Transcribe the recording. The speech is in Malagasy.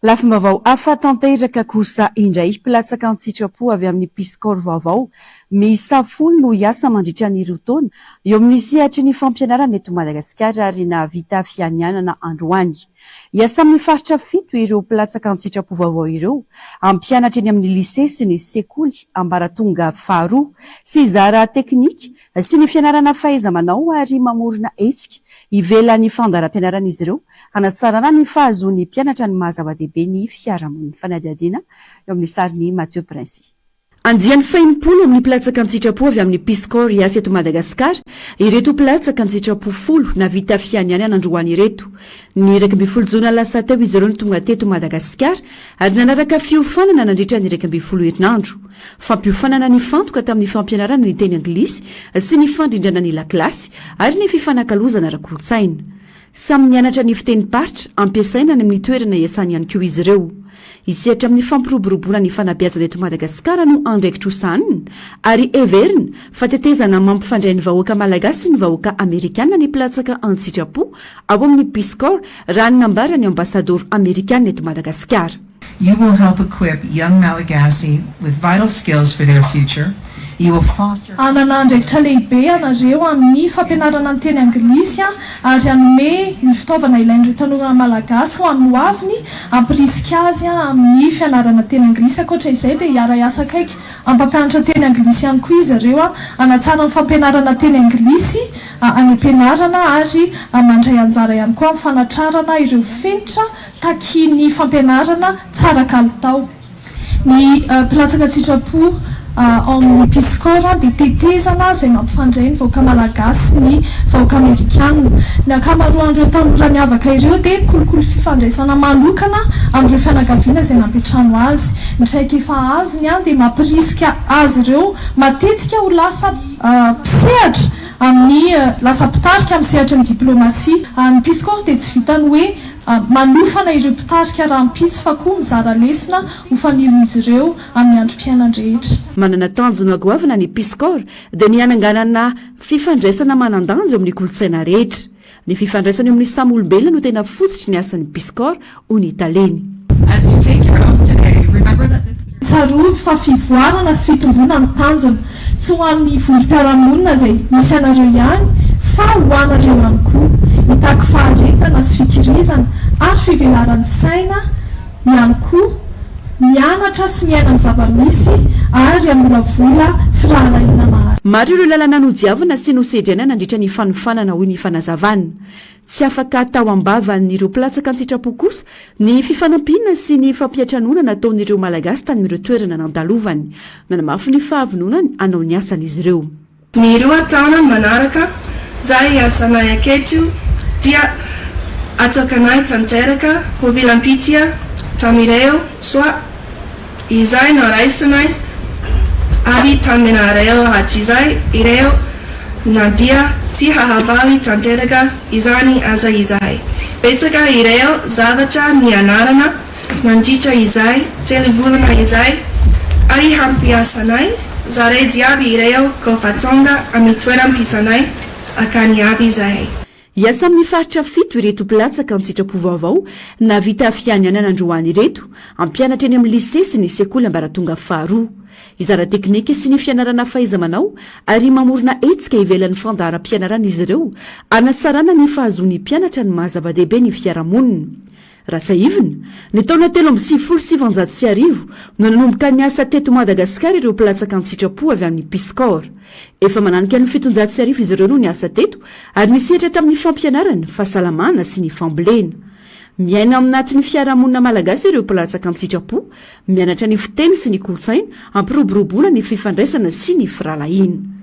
Lafim-baovao hafa tanteraka kosa indray, mpilatsaka an-tsitrapo avy amin'ny Peace Corps vaovao miisa folo no hiasa mandritra ny roa taona eo amin'ny sehatry ny fampianarana eto Madagasikara ary nahavita fianianana androany. Hiasa amin'ny faritra fito ireo mpilatsaka an-tsitrapo vaovao ireo, hampianatra eny amin'ny lycée sy ny sekoly ambaratonga faharoa sy hizara teknika sy ny fianarana fahaiza-manao ary mamorona hetsika ivelan'ny fandaharam-pianaran'izy ireo hanatsarana ny fahazoan'ny mpianatra ny maha zava-dehibe ny fiarahamonina. Fanadihadiana eo amin'ny sarin'i Mathieu Princy. Andiany fahenimpolo amin'ny mpilatsaka an-tsitrapo avy amin'ny Peace Corps hiasa eto Madagasikara ireto mpilatsaka an-tsitrapo folo nahavita fianianana androany ireto. Ny 11 jona lasa teo izy ireo no tonga teto Madagasikara ary nanaraka fiofanana nandritra ny 11 herinandro. Fampiofanana nifantoka tamin'ny fampianarana ny teny anglisy sy ny fandrindrana ny lakilasy ary ny fifanakalozana ara-kolontsaina. Samy nianatra ny fitenim-paritra ampiasaina any amin'ny toerana iasany ihany koa izy ireo. Hisehatra amin'ny fampiroboroboana ny fanabeazana eto Madagasikara no andraikitry hosahanina ary heverina fa tetezana mampifandray ny vahoaka malagasy sy ny vahoaka amerikana ny mpilatsaka an-tsitrapo ao amin'ny Peace Corps raha ny nambaran'ny ambasadaoro amerikana eto Madagasikara. You will help equip young Malagasy with vital skills for their future. You will foster. Hanana andraikitra lehibe ianareo amin'ny fampianarana ny teny anglisy ary hanome ny fitaovana ilain'ireo tanora malagasy ho amin'ny hoaviny, hampirisika azy amin'ny fianarana teny anglisy. Ankoatra izay dia hiara-hiasa akaiky amin'ny mpampianatra teny anglisy ihany koa izy ireo hanatsara ny fampianarana teny anglisy any am-pianarana ary mandray anjara ihany koa amin'ny fanatrarana ireo fenitra takian'ny fampianarana tsara kalitao. Ny mpilatsaka an-tsitrapo ao amin'ny Peace Corps dia tetezana izay mampifandray ny vahoaka malagasy sy ny vahoaka amerikana. Ny ankamaroan'ireo tanora miavaka ireo dia mikolokolo fifandraisana manokana amin'ireo fianakaviana izay nampiantrano azy. Ny traikefa azony dia mampirisika azy ireo matetika ho lasa mpisehatra amin'ny lasa mpitarika amin'ny sehatry ny diplaomasia. Ny Peace Corps dia tsy vitan'ny hoe Manofana ireo mpitarika rahampitso fa koa mizara lesona ho fanilon'izy ireo amin'ny androm-piainan-drehetra. Manana tanjona goavana ny Peace Corps dia ny hananganana fifandraisana manan-danja eo amin'ny kolontsaina rehetra. Ny fifandraisana eo amin'ny samy olombelona no tena fototry ny asan'ny Peace Corps, hoy ny taleny. As you take your oath today, remember that this. Tsarovy fa fivoarana sy fitomboana no tanjona. Tsy ho an'ny vondrom-piarahamonina izay misy anareo ihany fa ho anareo ihany koa. Hitaky faharetana sy fikirizana ary fivelaran'ny saina ihany koa mianatra sy miaina amin'ny zava-misy ary hamolavola firahalahiana maharitra. Maro ireo lalana nodiavina sy nosedraina nandritra ny fanofanana, hoy ny fanazavana. Tsy afaka atao am-bavan'ireo mpilatsaka an-tsitrapo kosa ny fifanampiana sy ny fampiantranoana nataon'ireo Malagasy tany amin'ireo toerana nandalovany. Nanamafy ny fahavononany hanao ny asany izy ireo. Ny roa taona manaraka zay iasanay aketo dia atokanay tanteraka ho vilam-pitia tamin'ireo soa Izay noraisinay avy taminareo hatrizay ireo na dia tsy hahavaly tanteraka izany aza izahay. Betsaka ireo zavatra nianarana nandritra izay telo volana izay ary hampiasanay zare jiaby ireo kofa tonga amy toeram-piasanay akany aby izahay. Hiasa amin'ny faritra fito ireto mpilatsaka an-tsitrapo vaovao nahavita fianianana androany ireto, hampianatra eny amin'ny lycée sy ny sekoly ambaratonga faharoa. Hizara teknika sy ny fianarana fahaiza-manao ary mamorona hetsika ivelan'ny fandaharam-pianarana izy ireo hanatsarana ny fahazoan'ny mpianatra ny maha zava-dehibe ny fiarahamonina. Raha tsiahivina, ny taona 1993 no nanomboka niasa teto Madagasikara ireo mpilatsaka an-tsitrapo avy amin'ny Peace Corps. Efa mananika ny 1700 izy ireo no niasa teto ary nisehatra tamin'ny fampianarana, fahasalamana sy ny fambolena. Miaina ao anatin'ny fiarahamonina malagasy ireo mpilatsaka an-tsitrapo, mianatra ny fiteny sy ny kolontsaina hampiroboroboana ny fifandraisana sy ny firahalahiana.